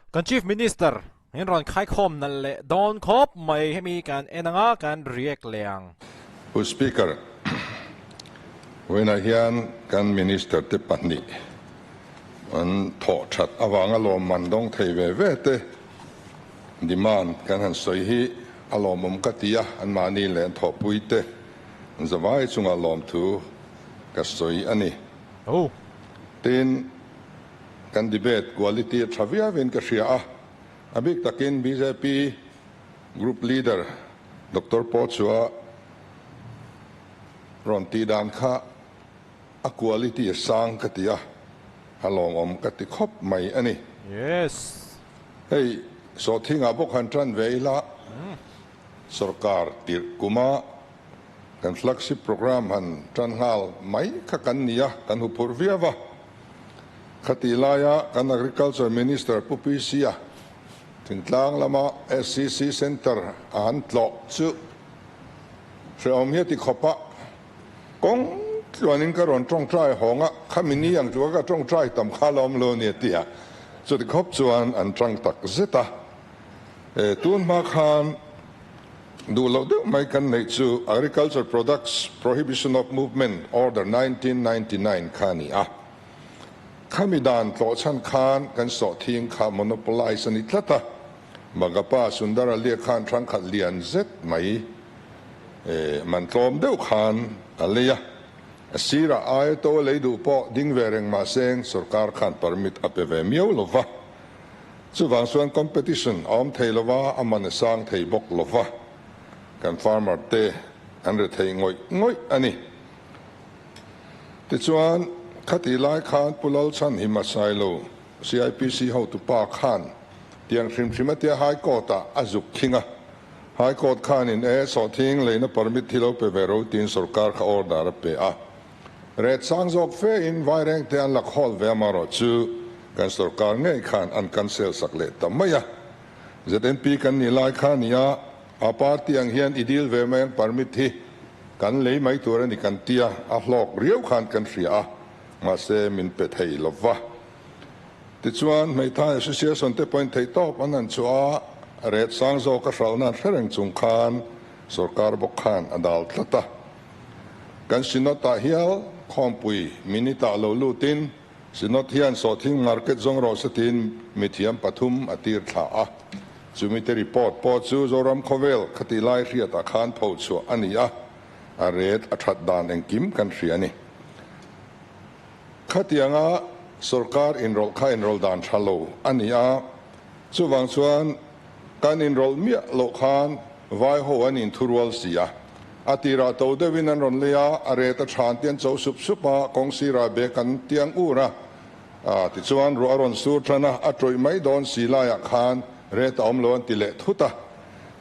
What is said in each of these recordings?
Kan Chief Minister in rawn khaikhawm nalh leh dawn khawp mai hemi kan en anga kan react leh ang. Pu Speaker, vawiinah hian kan Minister te pahnih an thawh that avanga lawmman dawng thei ve ve te demand kan han sawi hi a lawmawm ka ti a, anmahni leh an thawhpui te zavai chunga lawmthu ka sawi a ni. Tin, kan debate quality a tha viauin ka hria a, a bik takin bjp group leader Doctor Pawchua rawn tih dan kha a quality a sang ka ti a, a lawmawm ka ti khawp mai a ni. Yes. Hei sawhthingah bawk han tan ve ila, sorkar tirh kuma Kan flagship programme han tan nghal mai kha kan ni a, kan huphurh viau a. Khatih laia kan Agriculture Minister Pu PC-a thingtlang lama SCC Centre a han tlawh chu hrehawm hi a ti khawp a, kawng tluanin ka rawn tawngtai hawng a, khami ni ang tlua ka tawngtai tam kha la awm lo a ni a ti a, chuti khawp chuan an tang tak zet a. Tun hma khan Duh loh deuh mai kan neih chu Agriculture Products Prohibition of Movement Order 1999 kha a ni a. Khami dan tlawh chhan khan kan sawhthing kha monopolize a ni tlat a. Magapa Sundaralia khan thangkhat lian zet mai man tlawm deuh khan a lei a. A sirah aia to a lei duh pawh ding ve reng mahse sorkar khan permit a pe ve miau lo va. Chuvang chuan competition a awm thei lova, a man a sang thei bawk lova, kan farmer te an re thei ngawih ngawih a ni. Tichuan, khatih lai khan Pu Lalchhan hi Masailo CIPC hotupa khan tiang hrim hrim atia High Court ah a zuk khing a, High Court khanin e sawhthing leina permit hi lo pe ve ro tiin sorkar kha order a pe a. Ret sang zawk fe in vaireng te an la khawl ve amarawh chu kan sorkar ngei khan an cancel sak leh ta mai a. ZNP kan nih lai kha nia a party ang hian i deal ve mai ang permit hi kan lei mai tur a ni kan tia a hlawk riau khan kan hria a mahse min pe thei lova. Tichuan hmeithai association te pawhin theihtawp an han chhuah a ret sang zawk a hralhna an hre reng chung khan sorkar bawk khan a dal tlat a. Kan Synod-ah hial khawmpui minute-ah lo lutin Synod hian sawhthing market zawng rawh se tiin mithiam pathum a tir thla a. Chumite report pawh chu Zoram khawvel khati lai hriatah khan pho chhuah a ni a, a ret a that dan engkim kan hria a ni. Khatianga sorkar inrawlh kha inrawlh dan tha lo a ni a, chuvang chuan Kan inrawlh miah loh khan vai ho an inthurual si a. A tirah to deuhin an rawn lei a, a ret a than te an cho sup sup a, kawng sirah bek an tiang ur a. Tichuan ruah a rawn sur tan a, a tawih mai dawn si laiah khan ret a awm lo an ti leh thut a.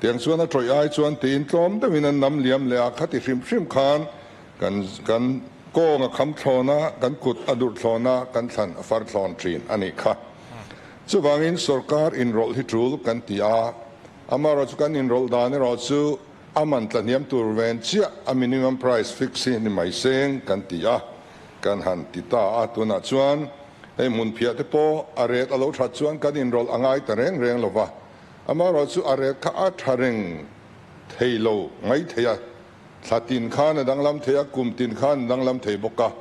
Tiang chuan a tawih ai chuan tiin tlawm deuhin an nam liam leh a, khati hrim hrim khan kan kan kawng a kham thlawn a, kan kut a durh thlawn a, kan thlan a far thlawn thin a nih kha. Chuvangin sorkar inrawlh hi tul kan ti a, amaherawhchu kan inrawlh dan erawh chu a man tlahniam tur ven chiah a minimum price fix hi ni mai seng kan ti a, kan han ti ta a. Tunah chuan hei hmun phiah te pawh a ret a lo that chuan kan inrawlh a ngai ta reng reng lo va, amaherawhchu a ret kha a tha reng thei lo mai thei a. Thla tin khan a danglam thei a, kum tin khan a danglam thei bawk a.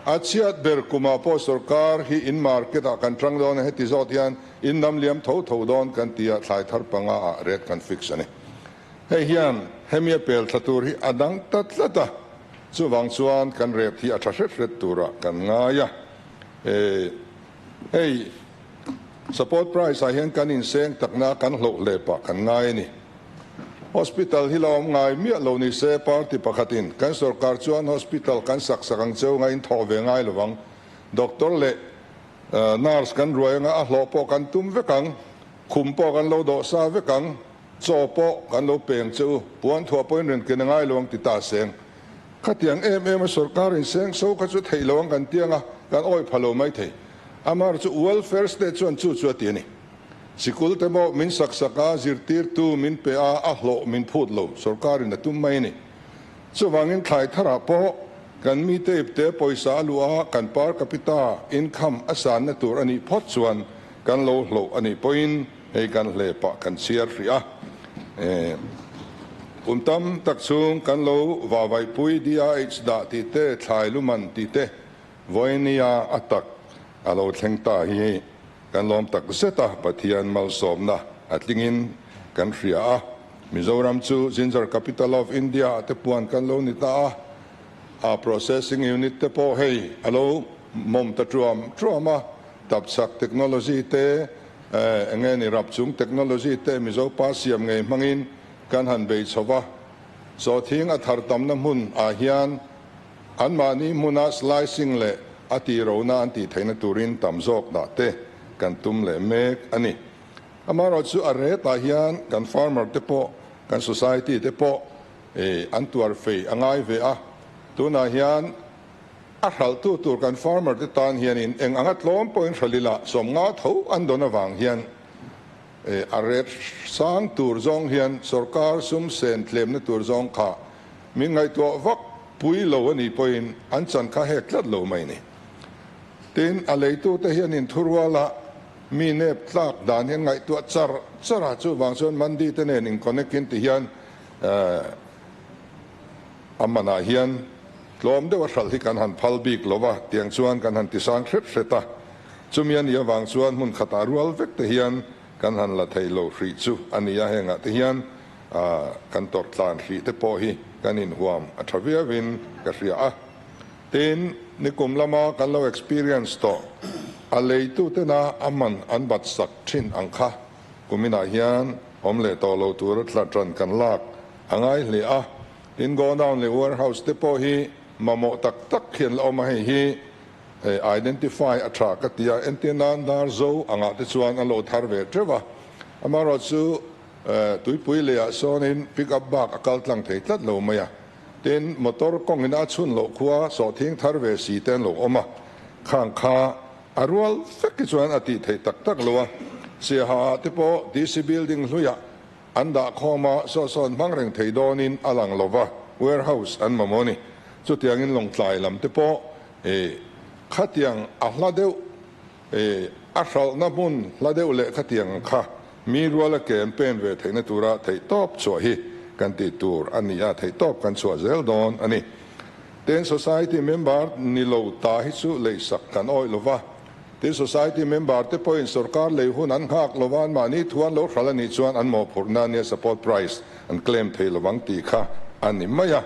A chhiat ber kumah pawh sorkar hi in market ah kan tang dawn a, heti zawt hian in lam liam tho tho dawn kan ti a, thlai thar panga ah rate kan fix a ni. Hei hian hemi a pel thla tur hi a dang ta tlat a, chuvang chuan kan rate hi a tha hret hret turah kan ngai a. Hei support price ah hian kan inseng takna kan hloh hle pah kan ngai a ni. Hospital hi la awm ngai miah lo ni se party pakhatin kan sorkar chuan hospital kan sak sak ang cheu anga in thawh ve ngai lovang. Doctor leh nurse kan ruai anga a hlawh pawh kan tum vek ang, khum pawh kan lo dawh sa vek ang, chaw pawh kan lo peng che u, puan thuah pawhin rin ken a ngai lo ang ti ta seng. Khatiang em em a sorkar in seng so kha chu theih lo ang kan ti anga kan awih pha lo mai thei. Amar chu welfare state chuan chu chu a ti a ni. Sikul te pawh min sak sak a, zirtirtu min pe a, a hlawh min phut lo, sorkarin a tum mai a ni. Chuvangin thlai tharah pawh kan mite ipte pawisa a luh a, kan per capita income a sanna tur a nih phawt chuan kan lo hloh a nih pawhin hei kan hle pah kan chhiar hrih a. Kum tam tak chhung kan lo vavaihpui DIH dah tih te, thlai luman tih te vawinia a tak a lo thleng ta hi kan lawm tak zet a, Pathian malsawmna a tlingin kan hria a. Mizoram chu Ginger Capital of India ah te puan kan lo ni ta a, a processing unit te pawh hei a lo mawm ta tuam tuam a, tapchhak technology te, eng nge ni rap chung technology te Mizo pa siam ngei hmangin kan han bei chho va, sawhthing a thar tamna hmun ah hian anmahni hmuna slicing leh a tih-rohna an tih theihna turin tam zawk dah te kan tum leh mek a ni. Amaherawhchu a retah hian kan farmer te pawh, kan society te pawh an tuar fei a ngai ve a, tunah hian a hralhtu tur kan farmer te tan hianin eng anga tlawm pawhin hralh ila sawmnga tho an dawn avang hian a ret sang tur zawng hian sorkar sum sen tlemna tur zawng kha min ngaihtuah vak pui lo a nih pawhin an chan kha hek tlat lo mai ni. Tin, a leitute hianin thuruala Mi nep tlak dan hian ngaihtuah char char a, chuvang chuan Mandi te nen in connect in ti hian a manah hian tlawm deuh a hralh hi kan han phal bik lo va, tiang chuan kan han tisang hret hret a, chumi a nih avang chuan hmun khatah rual vek te hian kan han la thei lo hrih chu a ni a, hengah te hian kan tawrh tlan hrih te pawh hi kan inhuam a tha viauin ka hria a. Tin, nikum lama kan lo experience tawh, a leitutena a man an bat sak thin ang kha kuminah hian awm leh tawh lo tura tla tan kan lak a ngai hle a. Tin, godown leh warehouse te pawh hi mamawh tak tak hian la awm a, hei hi identify a tha ka ti a, entir nan dar zo angah te chuan an lo thar ve teuh a, amaherawhchu tuipui leiah sawnin pick up bak a kal tlang thei tlat lo mai a. Tin, motor kawngin a chhun loh khua sawhthing thar ve si te an lo awm a, khang kha a rual vek hi chuan a tih theih tak tak lo a. Siaha ah te pawh DC building hluiah an dah khawm a, saw sawn hmang reng thei dawnin a lang lo va, warehouse an mamawh a ni. Chutiangin Lawngtlai lam te pawh khatiang a hla deuh a hralhna hmun hla deuh leh khatiang kha Mi ruala ke an pen ve theihna tura theihtawp chhuah hi kan tih tur a ni a, theihtawp kan chhuah zel dawn a ni. Tin, Society member ni lo ta hi chu leisak kan awih lo va, tin Society member te pawhin sorkar lei hun an nghak lo va, anmahni thu an lo hral a nih chuan an mawhphurhna nia support price an claim thei lo vang tih kha a ni mai a.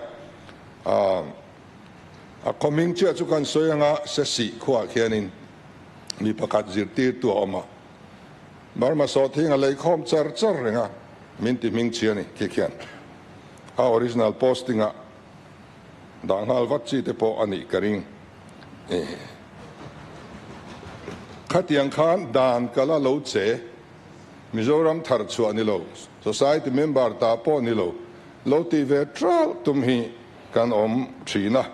A khawming chiah chu kan sawi anga Sesih khuaah khianin mi pakhat zirtirtu a awm a. Burma sawhthing a leikhawm char char reng a, min ti hming chhi a ni khi khian a original posting ah dah nghal vat chi te pawh a nih ka ring. Khatiang khan dan ka la lo che, Mizoram thar chhuah ni lo, society member ta pawh ni lo, lo tih ve tral tum hi kan awm thin a.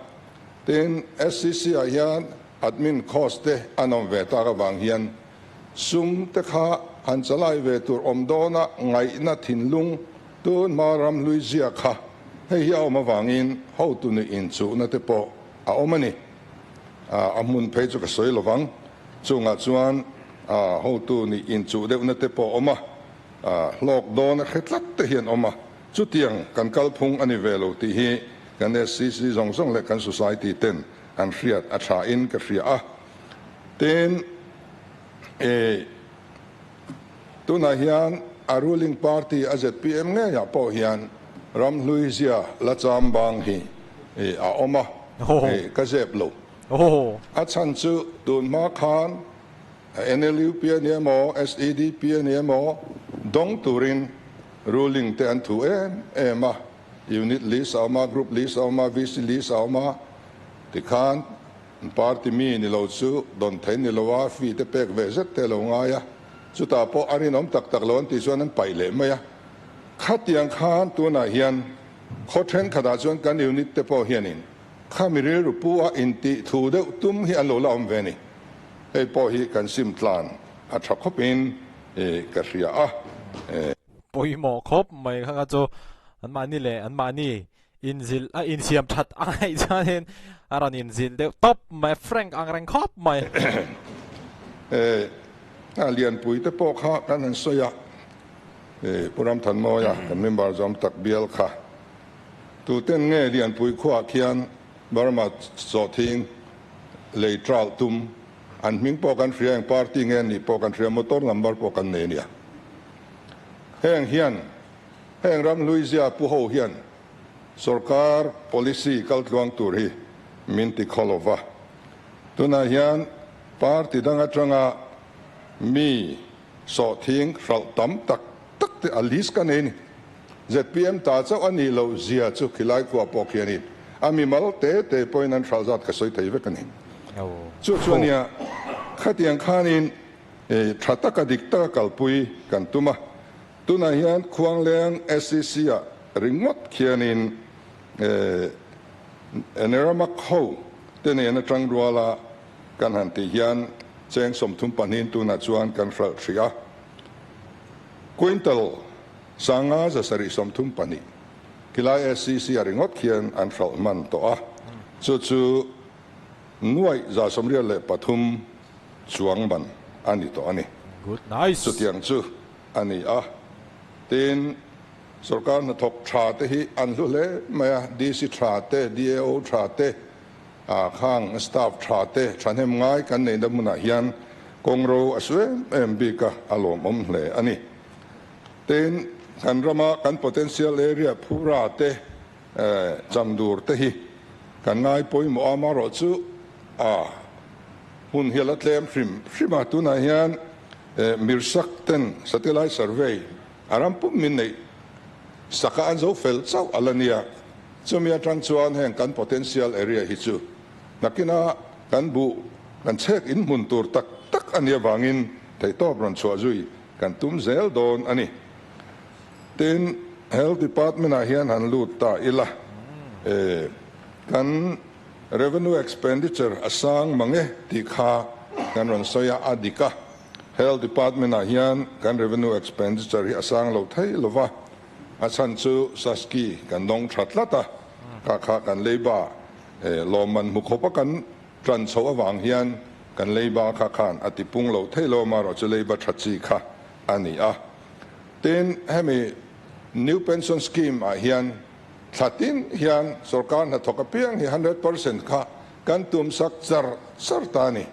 Tin, SCC ah hian admin cost te an awm ve tak avang hian Sum te kha han chalai ve tur awm dawna ngaihna thinlung tun hma ram hlui zia kha hei hi a awm avangin hotu nih inchuhna te pawh a awm a ni. A hmun phei chu ka sawi lovang. Chungah chuan hotu nih inchuh deuhna te pawh a awm a, hlawk dawna hre tlat te hian awm a. Chutiang kan kalphung a ni ve lo tih hi kan SCC zawng zawng leh kan society ten an hriat a tha in ka hria a. Tin, e, tunah hian a ruling party a zpm ngeiah pawh hian ramhlui zia la cham bang hi e, a awm a, e, ka zep lo. A chhan chu tun hma khan NLUP a ni emaw, SEDP a ni emaw dawng turin ruling te an thu em em a, unit list a awm a, group list a awm a, VC list a awm a, tikhan Party mi ni lo chu dawn thei ni lo a, fee te pek ve zet te lo ngai a, chutah pawh a rinawm tak tak lo an tih chuan an paih leh mai a. Khatiang khan tunah hian khaw thenkhatah chuan kan unit te pawh hianin khami rilru pu a intih thu deuh tum hi an lo la awm ve a ni. Hei pawh hi kan sim tlan a tha khawpin ka hria a. Pawimawh khawp mai kha chu anmahni leh anmahni Inzilh a insiam that a ngaih chuanin a rawn inzilh deuh tawp mai, Frank ang reng khawp mai. E, A lianpui te pawh kha kan han sawi a, Pu Ramthanmawia kan member zawm tak bial kha tuten nge lianpui khuaah khian Burma sawhthing lei ṭalh tum an hming pawh kan hria, eng party nge an nih pawh kan hria, motor number pawh kan nei a nia. Heng hian heng ramhlui zia pu ho hian sorkar policy kaltluang tur hi min ti khaw lo va. Tunah hian party dang atanga mi sawhthing hralh tam tak tak te a list ka nei a ni. Zpm ta chauh a nih loh zia chu khilai khua pawh khi a ni. A mimal te te pawhin an hralh zat ka sawi thei vek a ni. Chu chu a nia, khatiang khanin tha taka dik taka kalpui kan tum a. Tunah hian Khuangleng SCC ah ringawt khianin Eneramak ho te nen atang ruala kan han tih hian cheng 32in tunah chuan kan hralh hrih a. Quintal 5732 khilai SCC ah ringawt khian an hralh hman tawh a. Chu chu nuaih 183 chuang man a ni tawh a ni. Good, nice. Chutiang chu a ni a. Tin, sorkar hnathawk tha te hi an hlu hle mai a, DC tha te, DAO tha te, khang staff tha te thahnem ngai kan neihna hmunah hian kawngro a su em em bik a, a lawmawm hle a ni. Tin, kan rama kan potential area phura te, chamdur te hi kan ngai pawimawh a, amaherawhchu a hun hi a la tlem hrim hrim a. Tunah hian Mirsak ten satellite survey a ram pum min neih saka an zo fel chauh a la nia. Chumi atang chuan heng kan potential area hi chu nakina kan buh kan chhek in hmun tur tak tak a nih avangin theihtawp rawn chhuah zui kan tum zel dawn a ni. Tin, Health Department ah hian han lut ta ila, kan revenue expenditure a sang mang e tih kha kan rawn sawi a, a dik a. Health Department ah hian kan revenue expenditure hi a sang lo thei lo va, a chhan chu Saski kan dawng tha tlat a, kha kha kan leiba lawmman hmu khawpa kan tan chhoh avang hian kan leiba kha khan a tipung lo thei lo, amaherawhchu leiba tha chi kha a ni a. Tin, hemi New Pension Scheme ah hian thla tin hian sorkar hnathawk apiang hi 100% kha kan tum sak char char ta a ni.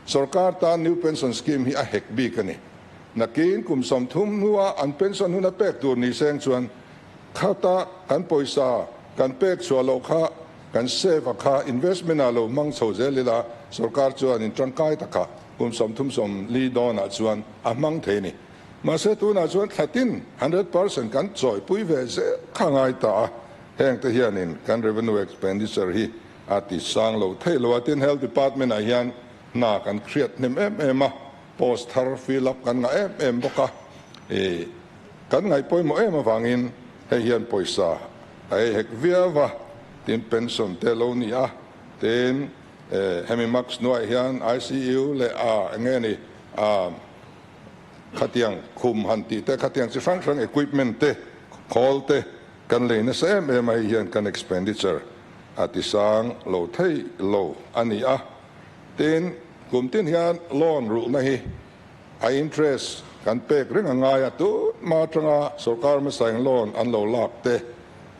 Sorkar tan New Pension Scheme hi a hek bik a ni. Nakin kum 30 hnua an pension hun a pek tur ni seng chuan khata kan pawisa kan pek chhuah loh kha kan save a kha investment ah lo hmang chho zel ila sorkar chuan in tangkai taka kum 30 40 dawnah chuan a hmang thei a ni. Mahse tunah chuan thlatin 100% kan chawipui ve zel kha ngai ta a, heng te hianin kan revenue expenditure hi a ti sang lo thei lo a. Tin, Health Department ah hian hna kan hriat hnem em em a, post thar fill up kan ngah em em bawk a, kan ngaih pawimawh em avangin hei hian pawisa a ei hek viau a. Tin, pension te lo ni a, tin hemi max hnuaiah hian ICU leh a eng nge ni a khatiang khum han tih te, khatiang chi hrang hrang equipment te, khawl te kan lei nasa em em a, hei hian kan expenditure a ti sang lo thei lo a ni a. Tin, kum tin hian loan rulhna hi a interest kan pek reng a ngai a, tun hma atanga sorkar hmasa eng loan an lo lak te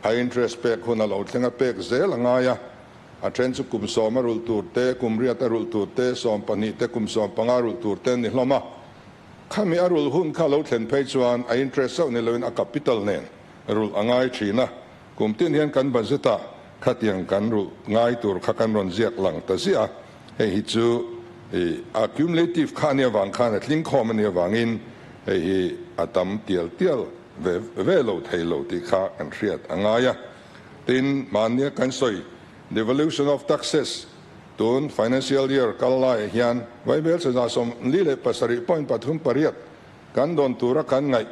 a interest pek hun a lo thleng a pek zel a ngai a. A then chu kum 10 a rulh tur te, kum 8 a rulh tur te, 12 te, kum 15 rulh tur te an ni hlawm a. Khami a rulh hun kha lo thlen phei chuan a interest chauh ni loin a capital nen rulh a ngai thin a. Kum tin hian kan budget ah khatiang kan rulh ngai tur kha kan rawn ziak lang ta ziah a. Hei hi chu a cumulative kha a nih avang khan a tling khawm a nih avangin hei hi a tam tial tial ve ve lo thei lo tih kha kan hriat a ngai a. Tin, mahnia kan sawi devolution of taxes tun financial year kal laiah hian vaibel 47.38 kan dawn tura kan ngaih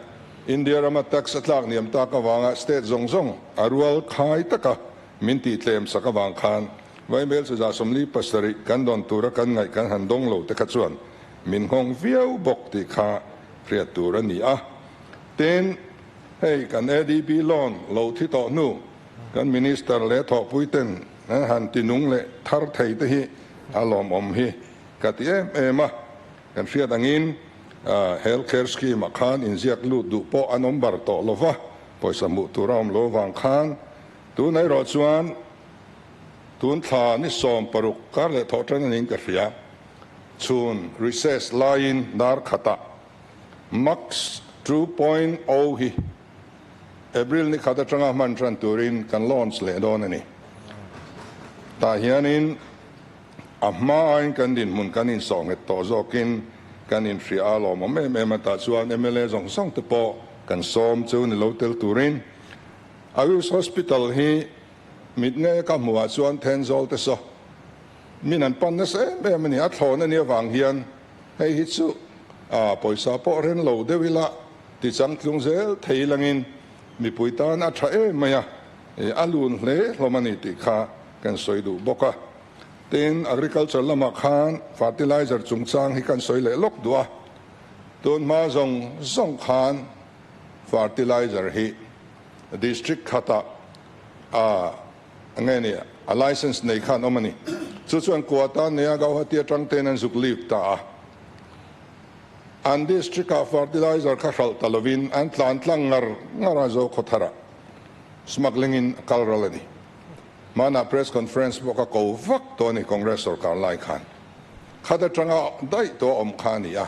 India rama tax a tlak niam tak avanga state zawng zawng a rual khai taka min tih tlem sak avang khan vaibel 47 kan dawn tura kan ngaih kan han dawng lo te kha chuan min nghawng viau bawk tih kha hriat tur a ni a. Tin, hei kan ADB loan lo thi tawh hnu kan minister leh thawhpui ten han tinung leh thar thei te hi a lawmawm hi ka ti em em a. Kan hriat angin Health Care Scheme ah khan inziak lut duh pawh an awm bar tawh lova, pawisa hmuh tur a awm lo vang khan tunah erawh chuan tun thla ni 16 kar leh thawh tan a niin ka hria. Chhun recess laiin dar khatah Max 2.0 hi April ni khat atanga hman tan turin kan launch leh dawn a ni. Tah hianin a hmain kan dinhmun kan insawh nghet tawh zawkin kan inhria a lawmawm em em a, tah chuan mla zawng zawng te pawh kan sawm chu ni lo tel turin. Ayush Hospital hi mit nge ka hmuh ah chuan Thenzawl te saw min an pan nasa em em a ni, a thlawn a nih avang hian hei hi chu pawisa pawh ren lo deuh ila ti changtlung zel thei langin mipui tan a tha em mai a, a lun hle hlawm a ni tih kha kan sawi duh bawk a. Tin, agriculture lamah khan fertilizer chungchang hi kan sawi leh lawk duh a, tun hma zawng zawng khan fertilizer hi district khatah a nge ni a license nei khan awm a ni. Chu chuan quota neia Gauhati atang ten an zuk leave ta a. An district ah fertilizer kha hralh ta lovin an tlan tlang ngar ngar a zo khawthar ah smuggling in a kal ral a ni. Hmanah press conference pawh ka ko vak tawh a ni Congress sorkar lai khan. Khat atanga daih tawh a awm kha a ni a.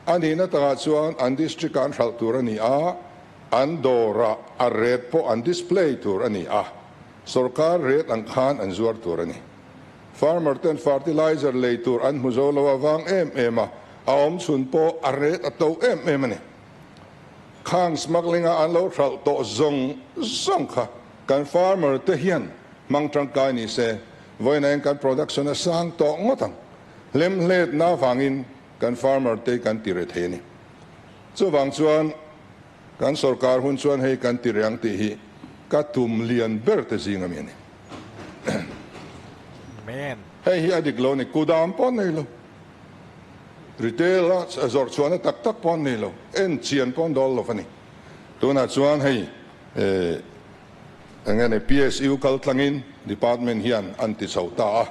A nihna takah chuan an district ah an hralh tur a ni a, an dawrah a rate pawh an display tur a ni a, sorkar rate ang khan an zuar tur a ni. Farmer ten fertilizer lei tur an hmu zo lo avang em em a, a awm chhun pawh a rate a to em em a ni. Khang smuggling a an lo hralh tawh zawng zawng kha kan farmer te hian hmang tangkai ni se, vawiin ah kan production a sang tawh ngawt ang. Hlemhletna avangin kan farmer te kan ti reh thei a ni. Chuvang chuan kan sorkar hun chuan hei kan ti reng tih hi ka tum lian ber te zing ami a ni. Amen. Hei hi a dik lo a ni. Kudam pawh an nei lo. Retail a zawrh chhuahna tak tak pawh an nei lo. En chian pawh an dawl lo a ni. Tunah chuan hei eng nge ni PSU kal tlangin department hian an ti chho ta a.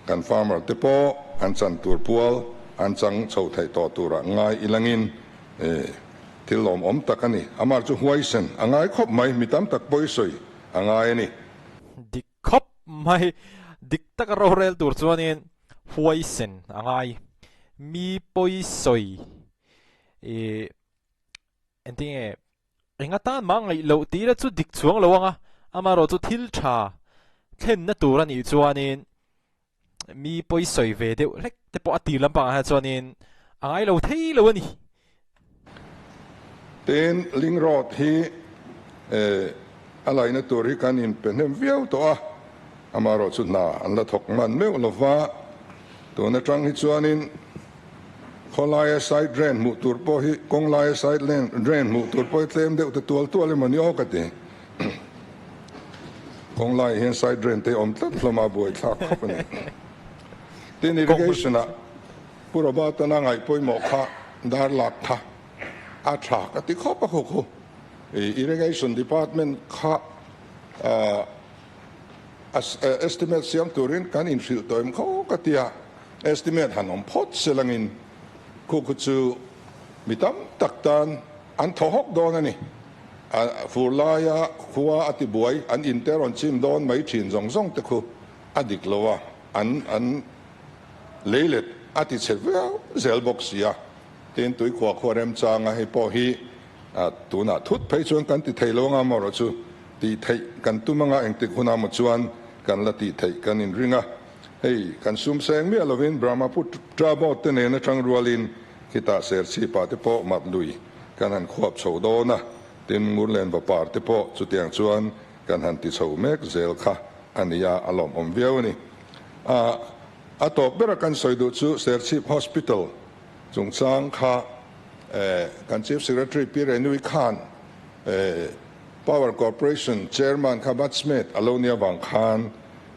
Kan farmer te pawh an chan tur pual an chang chho theih tawh turah ngai ilangin thil lawmawm tak a ni. Amah chu huaisen a ngai khawp mai, mi tam tak pawi sawi a ngai a ni. Dik khawp mai, dik taka rorel tur chuanin huaisen a ngai. Mi pawi sawi ih engtinge Eng atan mah ngaih loh tih ila chu dik chuang lo ang a, amaherawh chu thil tha thlenna tur a nih chuanin mi pawi sawi ve deuh hlek te pawh a tir lampangah hian chuanin a ngai lo thei lo a ni. Tin, Ling Road hi a laihna tur hi kan inpe hnem viau tawh a, amaherawh chu hna an la thawk hman meuh lova, tun atang hi chuanin Khawlaia side drain hmuh tur pawh hi kawng laia side lane drain hmuh tur pawh hi tlem deuh te tual tual emaw ni aw ka ti. Kawng laiah hian side drain te awm tlat hlawm a buaithlak khawp a ni. Tin irrigation ah Pu Robert-an a ngaih pawimawh kha dar lak kha a tha ka ti khawp a khu khu. Irrigation department kha estimate siam turin kan inhrilh tawh em kho ka ti a. Estimate han awm phawt se langin khu khu chu mi tam tak tan an thaw hawk dawn a ni. A fur laia khua a ti buai an inte rawn chim dawn mai thin zawng zawng te khu a dik lo a, an an leilet a ti chhe viau zel bawk si a. Tin, tuikhuah khua remchanga hei pawh hi tunah thut phei chuan kan ti thei lo anga maw chu tih theih kan tum anga engtik hunah maw chuan kan la tih theih kan inring a. Hei, kan sum seng miah lovin Brahmaputra boat te nen atang rualin khitah Serchhipa te pawh mat lui kan han khuap chho dawn a, tin Ngurlen Vapar te pawh chutiang chuan kan han ti chho mek zel kha a ni a, a lawmawm viau a ni. A, a tawp bera kan sawi duh chu Serchhip Hospital chungchang kha kan Chief Secretary Pi Renui khan Power Corporation Chairman kha batchmate a lo nia vang khan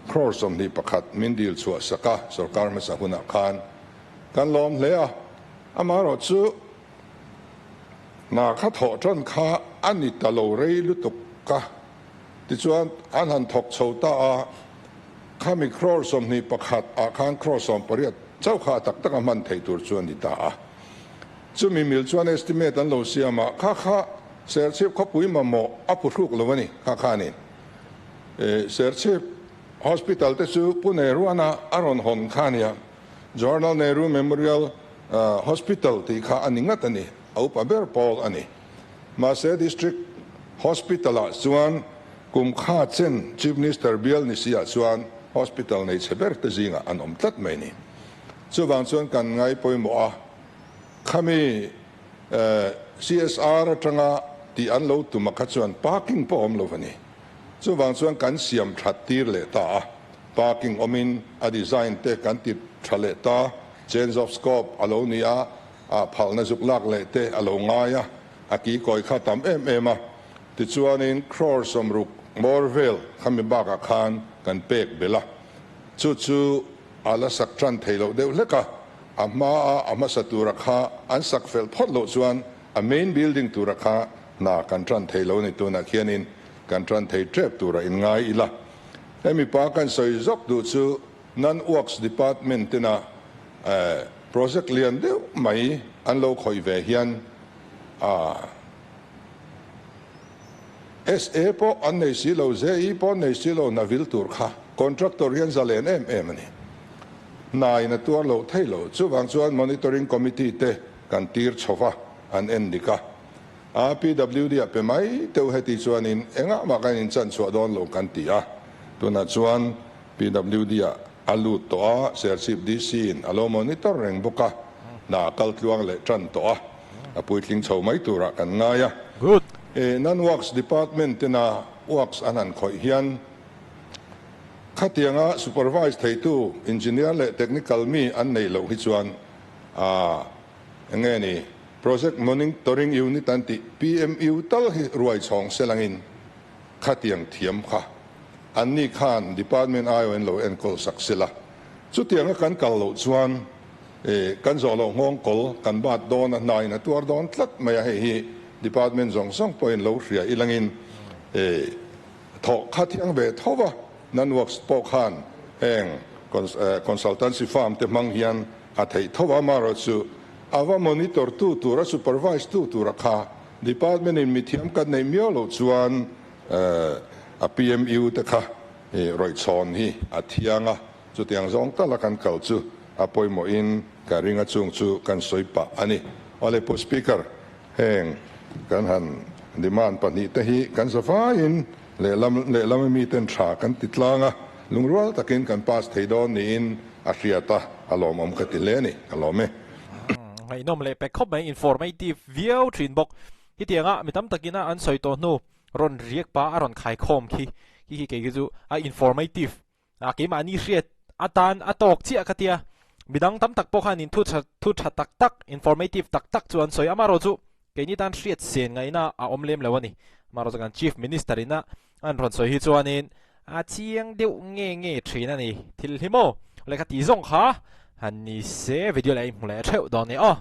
Crore 21 min dil chhuah sak a, sorkar hmasa hunah khan kan lawm hle a, amaherawh chu hna kha thawh tan kha a ni ta lo rei lutuk a, tichuan an han thawk chho ta a, khami crore 21 ah khan crore 18 chauh kha a tak tak a hman theih tur chu a ni ta a. Chumi mil chuan estimate an lo siam a, kha kha Serchhip khawpui mamawh a phuhruk lo a ni, kha khanin Serchhip Hospital te chu Pu Nehruana a rawn hawn kha a nia, Jawaharlal Nehru Memorial Hospital tih kha a ni ngat a ni, a upa ber pawl a ni. Mahse District Hospital ah chuan kum kha chen Chief Minister bial ni si ah chuan Hospital nei chhe ber te zingah an awm tlat mai ni. Chuvang chuan kan ngai pawimawh a, khami CSR atanga tih an lo tum a kha chuan parking pawh awm lo a ni. Chuvang chuan kan siam that tir leh ta a, parking awmin a design te kan ti tha leh ta, change of scope a lo ni a, a phalna zuk lak leh te a lo ngai a, a ki kawi kha tam em em a. Tichuanin crore 60 bawr vel khami bakah khan kan pek belh a, chu chu a la sak tan thei loh deuh hlek a, a hmaa a hmasa tura kha an sak fel phawt loh chuan a main building tura kha hna kan tan thei lo a ni. Tunah khianin kan tan thei tep tura inngai ila. Hemi pa kan sawi zawk duh chu Non-Works Department tena project lian deuh mai an lo khawih ve hian a SA pawh an nei si lo, JE pawh an nei si lo, hna vil tur kha contractor hian zalen em em a ni. Hna in a tuar loh thei lo. Chuvang chuan Monitoring Committee te kan tir chho va, an en dik a. A PWD ah pe mai teuh heti chuanin engah mah kan inchan chhuah dawn lo kan ti a. Tunah chuan PWD ah a lut tawh a, Serchhip DC in a lo monitor reng bawk a, hna a kal tluang leh tan tawh a, a puitling chho mai turah kan ngai a. Good. Non-Works Department tena works an han khawih hian khatianga supervise theitu engineer leh technical mi an neih loh hi chuan a eng nge ni Project Monitoring Unit an tih PMU tal hi ruai chhawng selangin khatiang thiam kha Anni khan department aiawh in lo enkawl sak sela. Chutianga kan kal loh chuan kan zawh loh nghawng kawl kan bat dawn a, hna in a tuar dawn tlat mai a, hei hi department zawng zawng pawhin lo hria ilangin thawh kha thiang ve tho va, non-works pawh khan heng consultancy firm te hmang hian a theih tho va, amaherawhchu a va monitor tu tur a supervise tu tura kha department in mithiam kan neih miau loh chuan A PMU te kha rawihchhawn hi a thiang a, chutiang zawng tala kan kal chu a pawimawhin ka ring a, chung chu kan sawi pah a ni. Awle Pu Speaker, heng kan han demand pahnihte hi kan zavaiin lehlam lehlam ami ten tha kan ti tlang a, lungrual takin kan pass thei dawn niin a hriat a, a lawmawm ka ti hle a ni, ka lawm e. Ngaihnawm leh pek khawp mai, informative viau thin bawk. Hetianga mi tam takina an sawi tawh hnu rawn riak pa a rawn khai khawm khi khi khi kei khi chu a informative a keimahni hriat atan a tawk chiah ka tia midang tam tak pawh khan in thu tha thu tha tak tak informative tak tak chu an sawi amarawh chu keini tan hriat sen ngaihna a awm lem lo a ni amarawh chu kan chief minister ina an rawn sawi hi chuanin a chiang deuh nge nge thin a ni thil hi maw lehkha tih zawng kha han ni se video leh a inhmu leh theuh dawn nia aw.